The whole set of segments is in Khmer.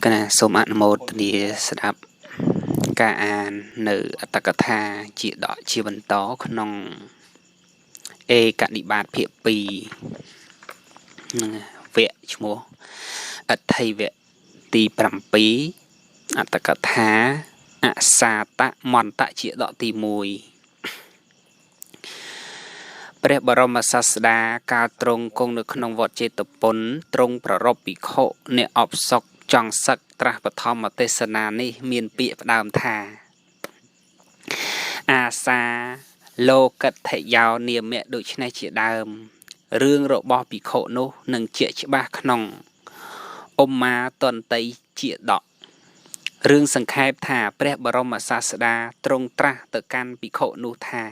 កណាសូមអនុមោទនាស្ដាប់ការអាននៅអត្តកថាជាដកជាបន្តក្នុងឯកនិបាតភាគ2នឹងវគ្គឈ្មោះអថិវគ្គទី7អត្តកថាអសាតមន្តជាដកទី1ព្រះបរមសាស្តាកាលទ្រង់គង់នៅក្នុងវត្តចេតពុនទ្រង់ប្ររពភិក្ខុអ្នកអបសុកចង់សឹកត្រាស់បឋមទេសនានេះមានពាក្យផ្ដើមថាអាសាលោកដ្ឋយោនាមៈដូច្នេះជាដើមរឿងរបស់ភិក្ខុនោះនឹងជាក់ច្បាស់ក្នុងអ៊ុមាតន្តីជាដករឿងសង្ខេបថាព្រះបរមសាស្តាទ្រង់ត្រាស់ទៅកាន់ភិក្ខុនោះថា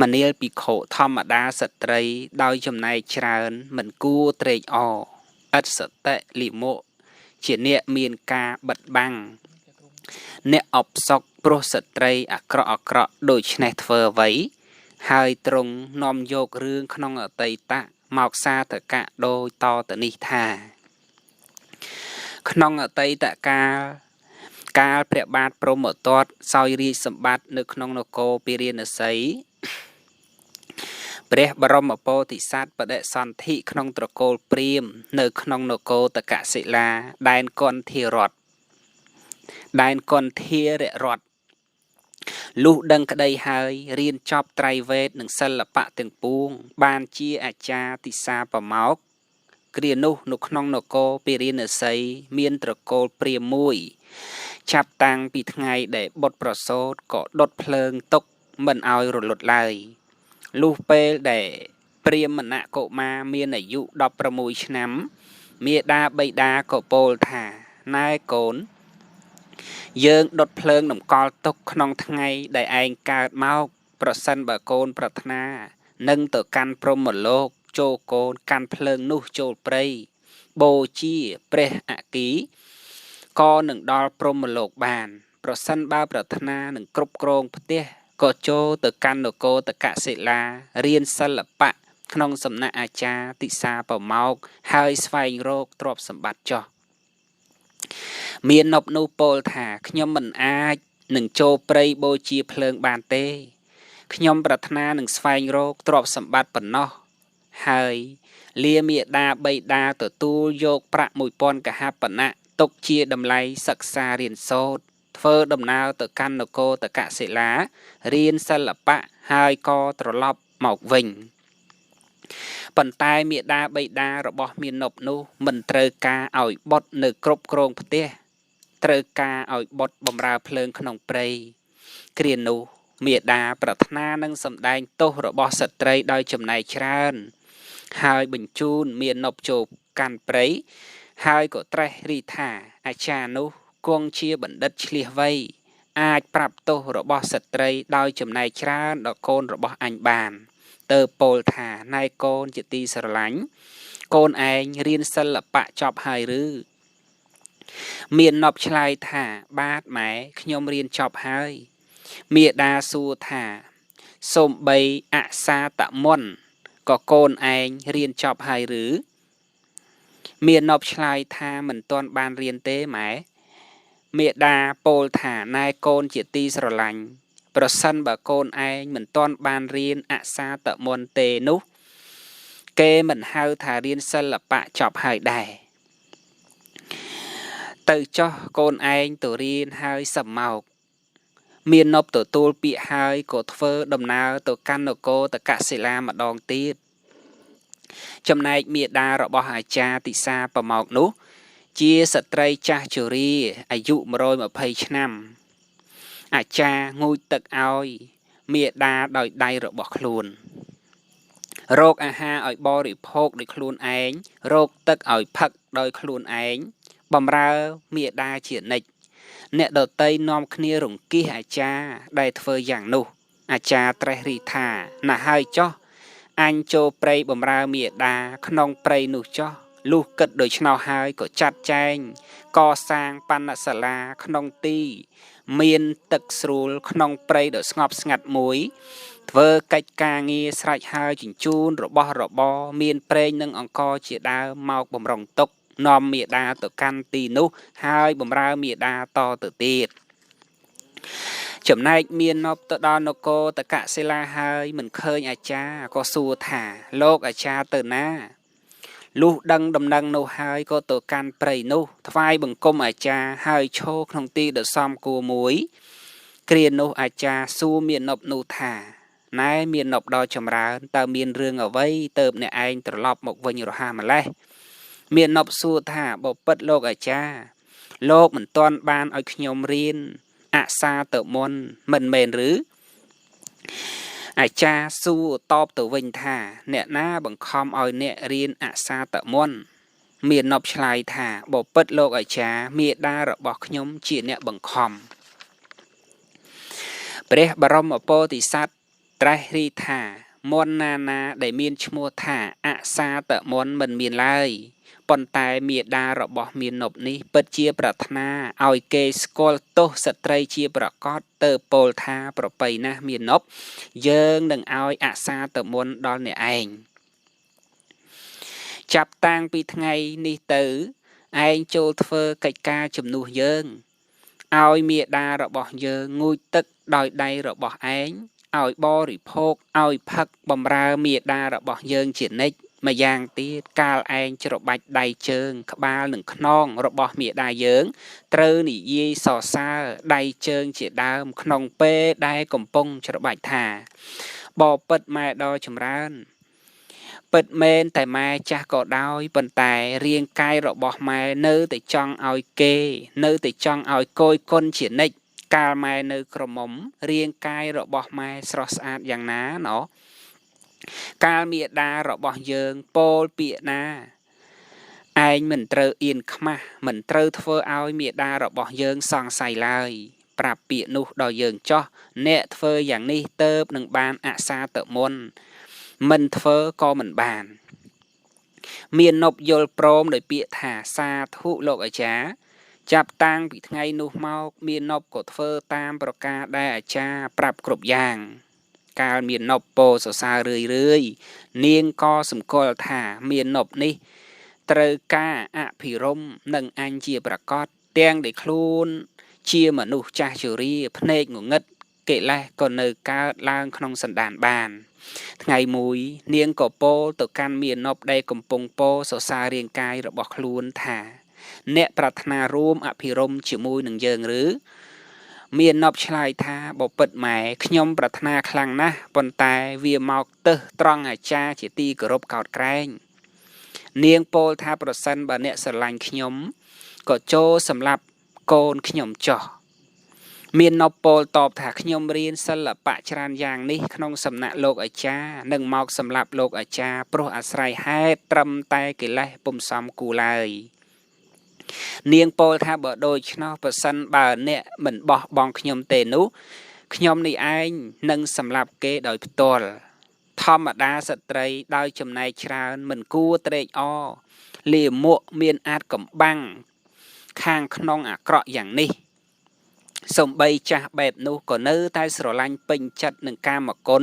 មនាលភិក្ខុធម្មតាស្ត្រីដោយចំណែកច្រើនមិនគួរត្រេកអរឥតសតិលិមុជាអ្នកមានការបិទបាំងអ្នកអបសុកព្រោះស្ត្រីអាក្រក់អាក្រក់ដូច្នេះធ្វើអ្វីហើយទ្រង់នាំយករឿងក្នុងអតីតមកសាធកៈដូចតទៅនេះថាក្នុងអតីតកាលកាលព្រះបាទព្រហ្មទត្តសោយរាជសម្បត្តិនៅក្នុងនគរពារាណសីព្រះបរមពោធិសត្វបដិសន្ធិក្នុងត្រកូលព្រាហ្មណ៍នៅក្នុងនគរតកសិលាដែនកន្ធារតដែនកន្ធាររតលុះដឹងក្តីហើយរៀនចប់ត្រៃវេទនិងសិល្បៈទាំងពួងបានជាអាចារ្យទិសាប្រមោកគ្រានោះនៅក្នុងនគរពារាណសីមានត្រកូលព្រាហ្មណ៍មួយចាប់តាំងពីថ្ងៃដែលបុត្រប្រសូតក៏ដុតភ្លើងទុកមិនឲ្យរលត់ឡើយលុះពេលដែលព្រាហ្មណ៍កុមារមានអាយុ16ឆ្នាំមាតាបិតាក៏ពោលថាណែកូនយើងដុតភ្លើងតម្កល់ទុកក្នុងថ្ងៃដែលឯងកើតមកប្រសិនបើកូនប្រាថ្នានឹងទៅកាន់ព្រហ្មលោកចូលកូនកាន់ភ្លើងនោះចូលព្រៃបូជាព្រះអគីក៏នឹងដល់ព្រហ្មលោកបានប្រសិនបើប្រាថ្នានឹងគ្រប់គ្រងផ្ទះក៏ចូលទៅកាន់នគរតកសិលារៀនសិល្បៈក្នុងសំណាក់អាចារ្យទិសាប្រមោកហើយស្វែងរកទ្រព្យសម្បត្តិចោះមាននប់នោះពោលថាខ្ញុំមិនអាចនឹងចូលព្រៃបូជាភ្លើងបានទេខ្ញុំប្រាថ្នានឹងស្វែងរកទ្រព្យសម្បត្តិប៉ុណ្ណោះហើយលាមេដាបៃតាទទួលយកប្រាក់1000កហបណៈទុកជាតម្លៃសិក្សារៀនសូត្រធ្វើដំណើរទៅកាន់នគរតកសិលារៀនសិល្បៈហើយក៏ត្រឡប់មកវិញប៉ុន្តែមេដាបៃតារបស់មាណពនោះមិនត្រូវការឲ្យបុត្រនៅគ្រប់គ្រងផ្ទះត្រូវការឲ្យបុត្របម្រើភ្លើងក្នុងព្រៃគ្រានោះមេដាប្រាថ្នានឹងសម្ដែងទោសរបស់ស្ត្រីដោយចំណែកច្រើនហើយបញ្ជូនមាណពចូលកាន់ព្រៃហើយក៏ត្រេះរិះថាអាចារ្យនោះគង់ជាបណ្ឌិតឆ្លៀសវៃអាចប្រាប់ទោសរបស់ស្ត្រីដោយចំណែកច្រើនដល់កូនរបស់អញបានទៅពោលថាណែកូនជាទីស្រឡាញ់កូនឯងរៀនសិល្បៈចប់ហើយឬមាននប់ឆ្លើយថាបាទម៉ែខ្ញុំរៀនចប់ហើយមាតាសួរថាសូម្បីអសាតមន្តក៏កូនឯងរៀនចប់ហើយឬមាននប់ឆ្លើយថាមិនទាន់បានរៀនទេម៉ែមេដាពោលថាណែកូនជាទីស្រឡាញ់ប្រសិនបើកូនឯងមិនទាន់បានរៀនអសាតមន្តទេនោះគេមិនហៅថារៀនសិល្បៈចប់ហើយដែរទៅចោះកូនឯងទៅរៀនហើយសមោកមាននប់ទទួលពាក្យហើយក៏ធ្វើដំណើរទៅកាន់នគរតកសិលាម្ដងទៀតចំណែកមាតារបស់អាចារ្យទិសាប្រមោកនោះជាស្ត្រីចាស់ជរាអាយុ120ឆ្នាំអាចារ្យងូតទឹកឲ្យមាតាដោយដៃរបស់ខ្លួនរកអាហារឲ្យបរិភោគដោយខ្លួនឯងរកទឹកឲ្យផឹកដោយខ្លួនឯងបំរើមាតាជានិច្ចអ្នកដតីនាំគ្នារង្គៀសអាចារ្យដែលធ្វើយ៉ាងនោះអាចារ្យត្រេះរិះថាណាស់ហើយចោះអញចូលព្រៃបំរើមាតាក្នុងព្រៃនោះចោះលុះគិតដូច្នោះហើយក៏ចាត់ចែងកសាងបណ្ណសាលាក្នុងទីមានទឹកស្រួលក្នុងព្រៃដ៏ស្ងប់ស្ងាត់មួយធ្វើកិច្ចការងារស្រេចហើយជញ្ជូនរបស់របរមានប្រេងនិងអង្ករជាដើមមកបំរុងទុក នាំមាតាទៅកាន់ទីនោះហើយបំរើមាតាតទៅទៀត។ ចំណែកមាននប់ទៅដល់នគរតកសិលាហើយមិនឃើញអាចារ្យ ក៏សួរថាលោកអាចារ្យទៅណា? លុះដឹងដំណឹងនោះហើយក៏ទៅកាន់ព្រៃនោះថ្វាយបង្គំអាចារ្យហើយឈរក្នុងទីដ៏សមគួរមួយ។ គ្រានោះអាចារ្យសួរមាននប់នោះថា ណែមាននប់ដ៏ចម្រើន តើមានរឿងអ្វីទៅអ្នកឯងត្រឡប់មកវិញរហ័សម្លេះ? មាននប់សួរថា បពិតលោកអាចារ្យ លោកមិនទាន់បានឲ្យខ្ញុំរៀនអសាទៅមុនមិនមែនឬ? អាចារ្យសួរតបទៅវិញថា អ្នកណាបង្ខំឲ្យអ្នករៀនអសាតមុន? មាននប់ឆ្លើយថា បពិតលោកអាចារ្យ មេដារបស់ខ្ញុំជាអ្នកបង្ខំ។ ព្រះបរមពោធិសត្វត្រេះរីថា មន្តណាណាដែលមានឈ្មោះថាអសាតមន្តមិនមានឡើយ ប៉ុន្តែមេដារបស់មាននប់នេះពិតជាប្រាថ្នាឲ្យគេស្គាល់ទោសស្ត្រីជាប្រកប ទៅពោលថា ប្របីណាស់មាននប់ យើងនឹងឲ្យអសាតមន្តដល់អ្នកឯង ចាប់តាំងពីថ្ងៃនេះទៅឯងចូលធ្វើកិច្ចការជំនួសយើង ឲ្យមេដារបស់យើងងូតទឹកដោយដៃរបស់ឯង ឲ្យបរិភោគឲ្យផឹកបំរើមេដារបស់យើងជានិច្ច។ ម្យ៉ាងទៀត កាលឯងច្របាច់ដៃជើងក្បាលនិងខ្នងរបស់មេដាយើង ត្រូវនិយាយសរសើរដៃជើងជាដើមក្នុងពេលដែលកំពុងច្របាច់ថា បពិតម៉ែដ៏ចម្រើន ពិតមែនតែម៉ែចាស់ក៏ដោយ ប៉ុន្តែរាងកាយរបស់ម៉ែនៅតែចង់ឲ្យគេ នៅតែចង់ឲ្យកយគុណជានិច្ច។ កាលម៉ែនៅក្រមុំ រាងកាយរបស់ម៉ែស្រស់ស្អាតយ៉ាងណាណោះ។ កាលមេដារបស់យើងពោលពាក្យណា ឯងមិនត្រូវអៀនខ្មាស់ មិនត្រូវធ្វើឲ្យមេដារបស់យើងសង្ស័យឡើយ ប្រាប់ពាក្យនោះដល់យើងចោះ។ អ្នកធ្វើយ៉ាងនេះទៅនឹងបានអសាតមុន មិនធ្វើក៏មិនបាន។ មាននប់យល់ព្រមដោយពាក្យថា សាធុលោកអាចារ្យ។ ចាប់តាំងពីថ្ងៃនោះមក មាននប់ក៏ធ្វើតាមប្រការដែលអាចារ្យប្រាប់គ្រប់យ៉ាង។ កាលមាននប់ពោសរសើររឿយរឿយ នាងក៏សម្គាល់ថាមាននប់នេះត្រូវការអភិរមនិងអញជាប្រកប ទាំងដែលខ្លួនជាមនុស្សចាស់ជរាភ្នែកងងឹត កិលេសក៏នៅកើតឡើងក្នុងសន្តានបាន។ ថ្ងៃមួយនាងក៏ពោលទៅកាន់មាននប់ដែលកំពុងពោសរសើររាងកាយរបស់ខ្លួនថា អ្នកប្រាថ្នារួមអភិរមជាមួយនឹងយើងឬ? មាននប់ឆ្លើយថា បពិតម៉ែ ខ្ញុំប្រាថ្នាខ្លាំងណាស់ ប៉ុន្តែវាមកទឹះត្រង់អាចារ្យជាទីគោរពកោតក្រែង។ នាងពោលថា ប្រសិនបើអ្នកស្រឡាញ់ខ្ញុំ ក៏ចូលសម្លាប់កូនខ្ញុំចោះ។ មាននប់ពោលតបថា ខ្ញុំរៀនសិល្បៈច្រើនយ៉ាងនេះក្នុងសំណាក់លោកអាចារ្យ នឹងមកសម្លាប់លោកអាចារ្យព្រោះអាស្រ័យហេតុត្រឹមតែកិលេសពុំសមគូឡើយ។ នាងពោលថា បើដូច្នោះ ប្រសិនបើអ្នកមិនបោះបង់ខ្ញុំទេនោះ ខ្ញុំនេះឯងនឹងសម្លាប់គេដោយផ្ទាល់។ ធម្មតាស្ត្រីដោយចំណែកច្រើនមិនគួរត្រេកអរលាមកមានអាចកំបាំងខាងក្នុងអាក្រក់យ៉ាងនេះ សំបីចាស់បែបនោះក៏នៅតែស្រឡាញ់ពេញចិត្តនឹងកាមគុណ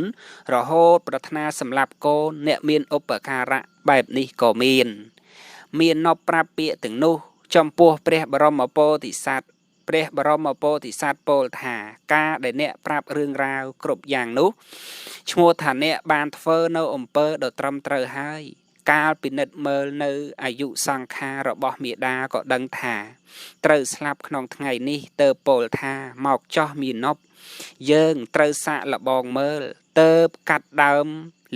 រហូតប្រាថ្នាសម្លាប់កូនអ្នកមានឧបការៈបែបនេះក៏មាន។ មាននប់ប្រាប់ពាក្យទាំងនោះចំពោះព្រះបរមពោធិសត្វ។ ព្រះបរមពោធិសត្វពោលថា ការដែលអ្នកប្រាប់រឿងរ៉ាវគ្រប់យ៉ាងនោះ ឈ្មោះថាអ្នកបានធ្វើនៅអំពើដ៏ត្រឹមត្រូវហើយ។ កាលពិនិត្យមើលនៅអាយុសង្ខាររបស់មេដាក៏ដឹងថាត្រូវស្លាប់ក្នុងថ្ងៃនេះ ទៅពោលថា មកចោះមាននប់ យើងត្រូវសាកល្បងមើល ទៅកាត់ដើម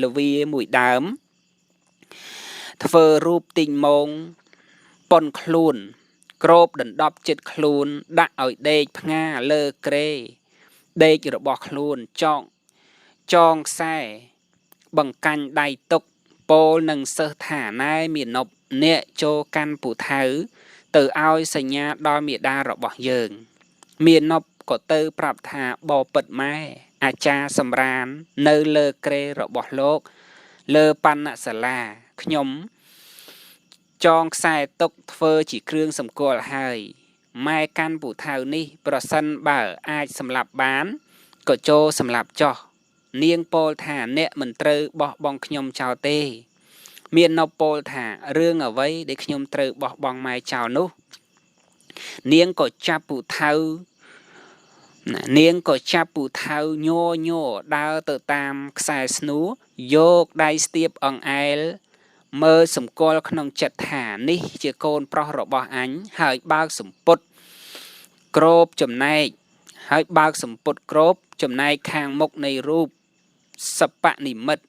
លវាមួយដើម ធ្វើរូបទីងមងប៉ុនខ្លួន គ្របដណ្ដប់ចិត្តខ្លួន ដាក់ឲ្យដេកផ្ងាលើគ្រែដេករបស់ខ្លួន ចងខ្សែបង្កាញ់ដៃទុក ពោលនឹងសិស្សថា ណែមាននប់ អ្នកចូលកាន់ពូថៅទៅឲ្យសញ្ញាដល់មេដារបស់យើង។ មាននប់ក៏ទៅប្រាប់ថា បពិតម៉ែ អាចារ្យសម្រាននៅលើគ្រែរបស់លោក លើបណ្ណសាលា ខ្ញុំចងខ្សែទុកធ្វើជាគ្រឿងសម្គាល់ហើយ ម៉ែកាន់ពូថៅនេះ ប្រសិនបើអាចសម្លាប់បាន ក៏ចូលសម្លាប់ចោះ។ នាងពោលថា អ្នកមិនត្រូវបោះបង់ខ្ញុំចោលទេ។ មាននពោលថារឿងអ្វីដែលខ្ញុំត្រូវបោះបង់ម៉ែចោលនោះនាងក៏ចាប់ពូថៅនាងក៏ចាប់ពូថៅញ័រញ័រដើរទៅតាមខ្សែស្នួរយកដៃស្ទាបអង្អែលមើលសម្គាល់ក្នុងចិត្តថានេះជាកូនប្រុសរបស់អញហើយបើកសម្ពុតគ្របចំណែកហើយបើកសម្ពុតគ្របចំណែកខាងមុខនៃរូបសបនិមិត្ត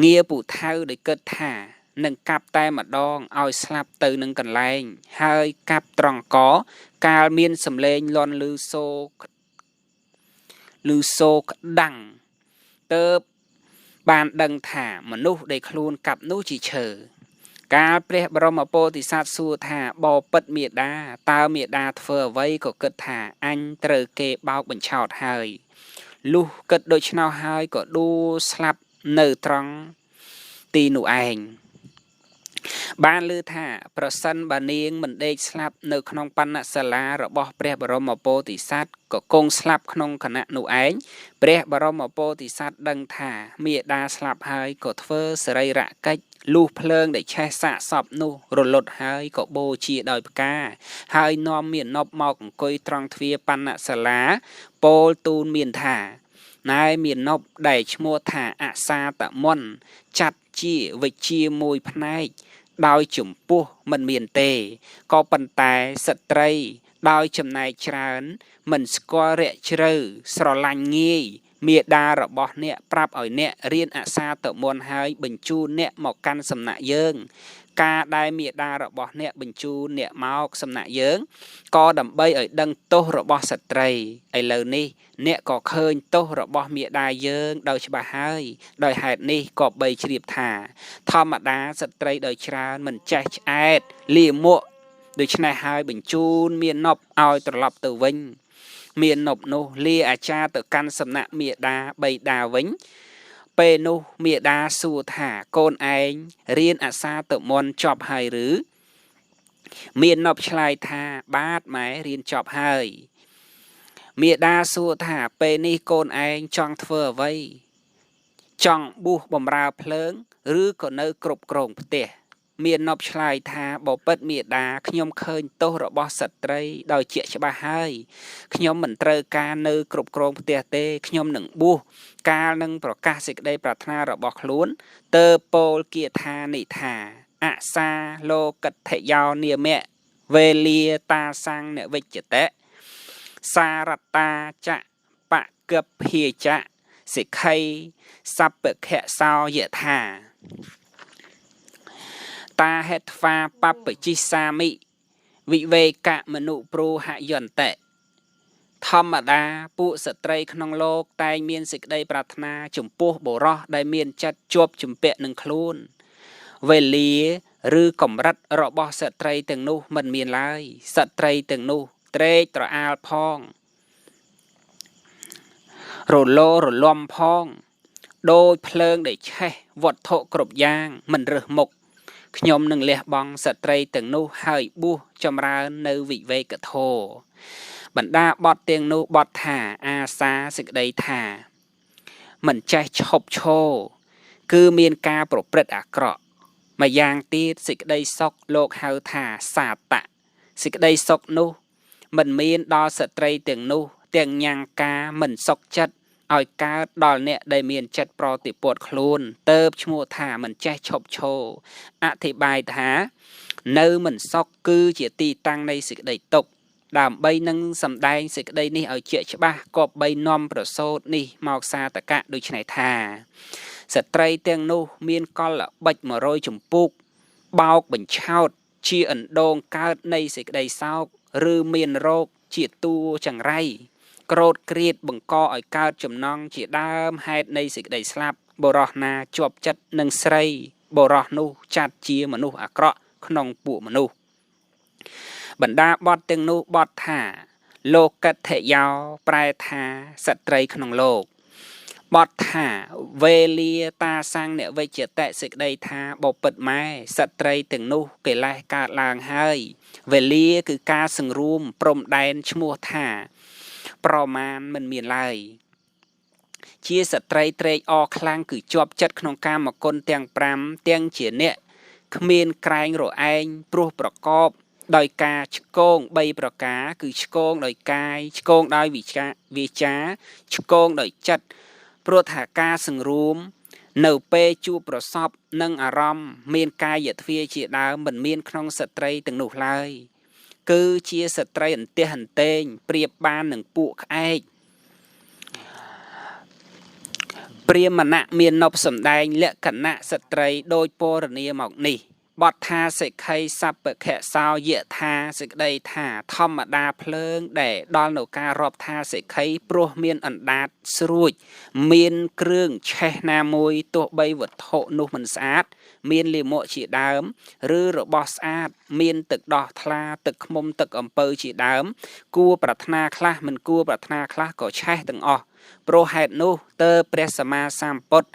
ងាពូថៅដោយគិតថានឹងកាប់តែម្ដងឲ្យស្លាប់ទៅនឹងកន្លែងហើយកាប់ត្រង់កកាលមានសំឡេងលន់ឮសូរឮសូរក្តាំងទៅបានដឹងថាមនុស្សដែលខ្លួនកាប់នោះជាឈើកាលព្រះបរមពោធិសត្វសួរថាបបិទ្ធមេដាតើមេដាធ្វើអ្វីក៏គិតថាអញត្រូវគេបោកបញ្ឆោតហើយលុះគិតដូច្នោះហើយក៏ដួលស្លាប់នៅត្រង់ទីនោះឯងបានឮថាប្រសិនបើនាងមិនដេកស្លាប់នៅក្នុងបណ្ណសាលារបស់ព្រះបរមពោធិសត្វក៏គង់ស្លាប់ក្នុងខណៈនោះឯងព្រះបរមពោធិសត្វដឹងថាមេដាស្លាប់ហើយក៏ធ្វើសរីរកិច្ចលុះភ្លើងដែលឆេះសាកសពនោះរលត់ហើយក៏បូជាដោយផ្កាហើយនាំមាននប់មកអង្គុយត្រង់ទ្វារបណ្ណសាលាពោលទូលមានថាណែមាននប់ដែលឈ្មោះថាអសាតមន្តចាត់ជាវិជ្ជាមួយផ្នែកដោយចំពោះមិនមានទេក៏ប៉ុន្តែស្ត្រីដោយចំណែកច្រើនមិនស្គាល់រយៈជ្រៅស្រឡាញ់ងាយមេដារបស់អ្នកប្រាប់ឲ្យអ្នករៀនអសាតមន្តហើយបញ្ជូនអ្នកមកកាន់សំណាក់យើងការដែលមេដារបស់អ្នកបញ្ជូនអ្នកមកសំណាក់យើងក៏ដើម្បីឲ្យដឹងទោសរបស់ស្ត្រីឥឡូវនេះអ្នកក៏ឃើញទោសរបស់មេដាយើងដោយច្បាស់ហើយដោយហេតុនេះក៏បីជ្រាបថាធម្មតាស្ត្រីដោយច្រើនមិនចេះឆ្អែតលាមកដូច្នេះហើយបញ្ជូនមាននប់ឲ្យត្រឡប់ទៅវិញមាននប់នោះលាអាចារ្យទៅកាន់សំណាក់មេដាបៃតាវិញពេលនោះមេដាសួរថាកូនឯងរៀនអសាតមន្តចប់ហើយឬមាននប់ឆ្លើយថាបាទម៉ែរៀនចប់ហើយមេដាសួរថាពេលនេះកូនឯងចង់ធ្វើអ្វីចង់បួសបំរើភ្លើងឬក៏នៅគ្រប់គ្រងផ្ទះមាននប់ឆ្លើយថាបពិតមេដាខ្ញុំឃើញទោសរបស់ស្ត្រីដោយជាក់ច្បាស់ហើយខ្ញុំមិនត្រូវការនៅគ្រប់គ្រងផ្ទះទេខ្ញុំនឹងបួសកាលនឹងប្រកាសសេចក្តីប្រាថ្នារបស់ខ្លួនទើបពោលគាថានិថាអសាលោកដ្ឋយោនាមៈវេលាតាសੰនវិជ្ជតិសារតាចៈបកភាចៈសិក្ខីសព្វខសោយថាតាហេត្វាបពជិសាមិវិវេកមនុព្រូហយន្តិធម្មតាពួកស្ត្រីក្នុងលោកតែងមានសេចក្តីប្រាថ្នាចំពោះបុរសដែលមានចិត្តជាប់ជំពាក់នឹងខ្លួនវេលាឬកម្រិតរបស់ស្ត្រីទាំងនោះមិនមានឡើយស្ត្រីទាំងនោះត្រេកត្រអាលផងរលោរលំផងដោយភ្លើងដែលឆេះវត្ថុគ្រប់យ៉ាងមិនរើសមុខខ្ញុំនឹងលះបង់ស្ត្រីទាំងនោះហើយបួសចម្រើននៅវិវេកធម៌បណ្ដាបទទាំងនោះបទថាអាសាសេចក្តីថាមិនចេះឈប់ឈរគឺមានការប្រព្រឹត្តអាក្រក់ម្យ៉ាងទៀតសេចក្តីសុខលោកហៅថាសាតៈសេចក្តីសុខនោះមិនមានដល់ស្ត្រីទាំងនោះទាំងញ៉ាំងការមិនសុខចិត្តឲ្យកើតដល់អ្នកដែលមានចិត្តប្រតិពត្តិខ្លួនទៅឈ្មោះថាមិនចេះឈប់ឈរអធិប្បាយថានៅមិនសុខគឺជាទីតាំងនៃសេចក្តីទុក្ខដើម្បីនឹងសម្ដែងសេចក្តីនេះឲ្យជាក់ច្បាស់ក៏បីនាំប្រសូតនេះមកសាតកៈដូចនេះថាស្ត្រីទាំងនោះមានកលល្បិច100ចម្ពោះបោកបញ្ឆោតជាអណ្ដូងកើតនៃសេចក្តីសោកឬមានរោគជាតួចង្រៃក្រោតក្រៀតបង្កឲ្យកើតចំណងជាដើមហេតុនៃសេចក្តីស្លាប់បុរសណាជាប់ចិត្តនឹងស្រីបុរសនោះចាត់ជាមនុស្សអាក្រក់ក្នុងពួកមនុស្សបណ្ដាបទទាំងនោះបទថាលោកដ្ឋយោប្រែថាស្ត្រីក្នុងលោកបទថាវេលាតាសੰនវិជ្ជតិសេចក្តីថាបពិតម៉ែស្ត្រីទាំងនោះកិលេសកើតឡើងហើយវេលាគឺការសង្រួមព្រំដែនឈ្មោះថាប្រមាណមិនមានឡើយ ជាស្ត្រីត្រេកអរខ្លាំងគឺជាប់ចិត្តក្នុងកាមគុណទាំង5ទាំងជាអ្នកគ្មានក្រែងរឯងព្រោះប្រកបដោយការឆ្គង3ប្រការគឺឆ្គងដោយកាយឆ្គងដោយវាចាឆ្គងដោយចិត្តព្រោះថាការសង្រួមនៅពេលជួបប្រសពនិងអារម្មណ៍មានកាយទ្វាជាដើមមិនមានក្នុងស្ត្រីទាំងនោះឡើយគឺជាស្ត្រីអន្ទះអន្ទែងប្រៀបបាននឹងពួកក្អែកព្រាហ្មណៈមាននប់សម្ដែងលក្ខណៈស្ត្រីដោយពរនាមកនេះបទថាសិក្ខីសព្វខសោយថាសេចក្តីថាធម្មតាភ្លើងដែលដល់នៅការរាប់ថាសិក្ខីព្រោះមានអណ្ដាតស្រួចមានគ្រឿងឆេះណាមួយទោះបីវត្ថុនោះមិនស្អាតមានលាមកជាដើមឬរបស់ស្អាតមានទឹកដោះថ្លាទឹកឃ្មុំទឹកអំពៅជាដើមគួរប្រាថ្នាខ្លះមិនគួរប្រាថ្នាខ្លះក៏ឆេះទាំងអស់ព្រោះហេតុនោះទើបព្រះសម្មាសម្ពុទ្ធ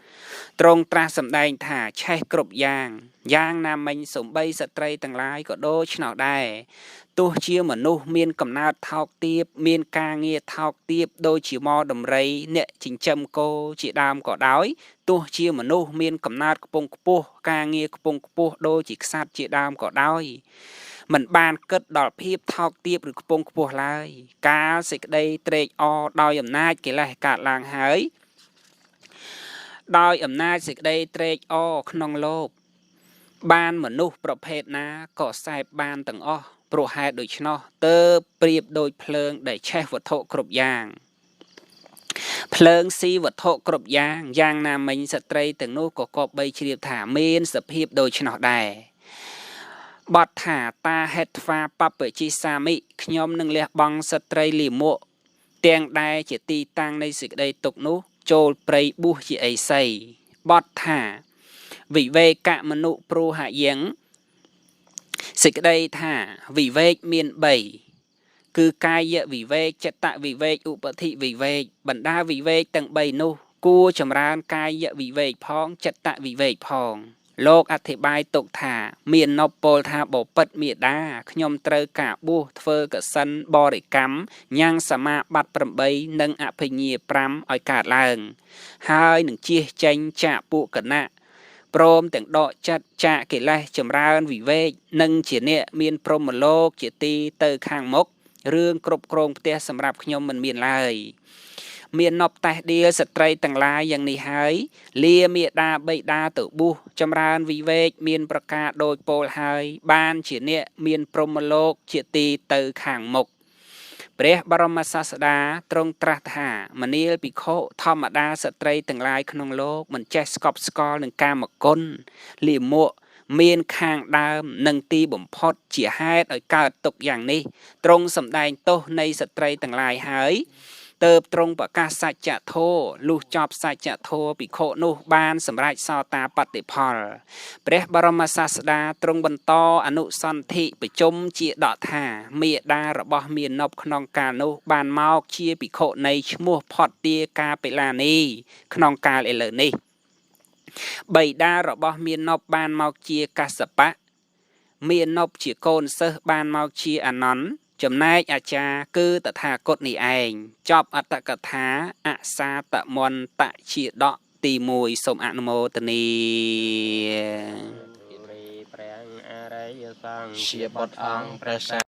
ទ្រង់ត្រាស់សម្ដែងថាឆេះគ្រប់យ៉ាងយ៉ាងណាមិញសំបីស្ត្រីទាំងឡាយក៏ដូច្នោះដែរទោះជាមនុស្សមានកំណើតថោកទាបមានការងារថោកទាបដូចជាមកដំរីអ្នកចិញ្ចឹមគោជាដើមក៏ដោយទោះជាមនុស្សមានកំណើតខ្ពង់ខ្ពស់ការងារខ្ពង់ខ្ពស់ដូចជាខ្សាត់ជាដើមក៏ដោយមិនបានគិតដល់ភាពថោកទាបឬខ្ពង់ខ្ពស់ឡើយកាលសេចក្តីត្រេកអរដោយអំណាចកិលេសកើតឡើងហើយដោយអំណាចសេចក្តីត្រេកអរក្នុងលោកបានមនុស្សប្រភេទណាក៏សែបបានទាំងអស់ព្រោះហេតុដូច្នោះទើបប្រៀបដូចភ្លើងដែលឆេះវត្ថុគ្រប់យ៉ាងភ្លើងស៊ីវត្ថុគ្រប់យ៉ាងយ៉ាងណាមិញស្ត្រីទាំងនោះក៏គប្បីជ្រាបថាមានសភាពដូច្នោះដែរបទថាតាហេតុថ្វាបព្វជិសាមិខ្ញុំនឹងលះបង់ស្ត្រីលាមកទាំងដែលជាទីតាំងនៃសេចក្តីទុក្ខនោះចូលព្រៃបួសជាអីសីបទថាវិវេកមនុព្រូហយំសេចក្តីថាវិវេកមាន3គឺកាយវិវេកចិត្តវិវេកឧបធិវិវេកបណ្ដាវិវេកទាំង3នោះគួរចម្រើនកាយវិវេកផងចិត្តវិវេកផងលោកអធិប្បាយទុកថាមាននប់ពោលថាបពិតមេដាខ្ញុំត្រូវការបួសធ្វើកសិនបរិកម្មញ៉ាំងសមាបត្តិ8និងអភិញ្ញា5ឲ្យកើតឡើងហើយនឹងជៀសចេញចាកពួកគណៈព្រមទាំងដកចិត្តចាកកិលេសចម្រើនវិវេកនិងជាអ្នកមានព្រហ្មលោកជាទីទៅខាងមុខរឿងគ្រប់គ្រងផ្ទះសម្រាប់ខ្ញុំមិនមានឡើយមាននប់តេះដៀលស្ត្រីទាំងឡាយយ៉ាងនេះហើយលាមេដាបិតាទៅបួសចម្រើនវិវេកមានប្រការដូចពោលហើយបានជាអ្នកមានព្រហ្មលោកជាទីទៅខាងមុខព្រះបរមសាស្តាទ្រង់ត្រាស់ថាមនាលភិក្ខុធម្មតាស្ត្រីទាំងឡាយក្នុងលោកមិនចេះស្កប់ស្កល់នឹងកាមគុណលាមកមានខាងដើមនិងទីបំផុតជាហេតុឲ្យកើតទុក្ខយ៉ាងនេះទ្រង់សម្ដែងទោសនៃស្ត្រីទាំងឡាយហើយទើបទ្រង់ប្រកាសសច្ចធម៌លុះចប់សច្ចធម៌ភិក្ខុនោះបានសម្រេចសោតាបតិផលព្រះបរមសាស្តាទ្រង់បន្តអនុសន្ធិប្រជុំជាដកថាមេដារបស់មាណពក្នុងកាលនោះបានមកជាភិក្ខុនៃឈ្មោះផតទាកាបិលានីក្នុងកាលឥឡូវនេះបិតារបស់មាណពបានមកជាកស្សបៈមាណពជាកូនសិស្សបានមកជាអានន្ទចំណែកអាចារ្យគឺតថាគតនេះឯងចប់អត្តកថាអសាតមន្តជាដកទី1សូមអនុមោទនាព្រះអរិយសង្ឃ ជាបុត្រអង្គព្រះសា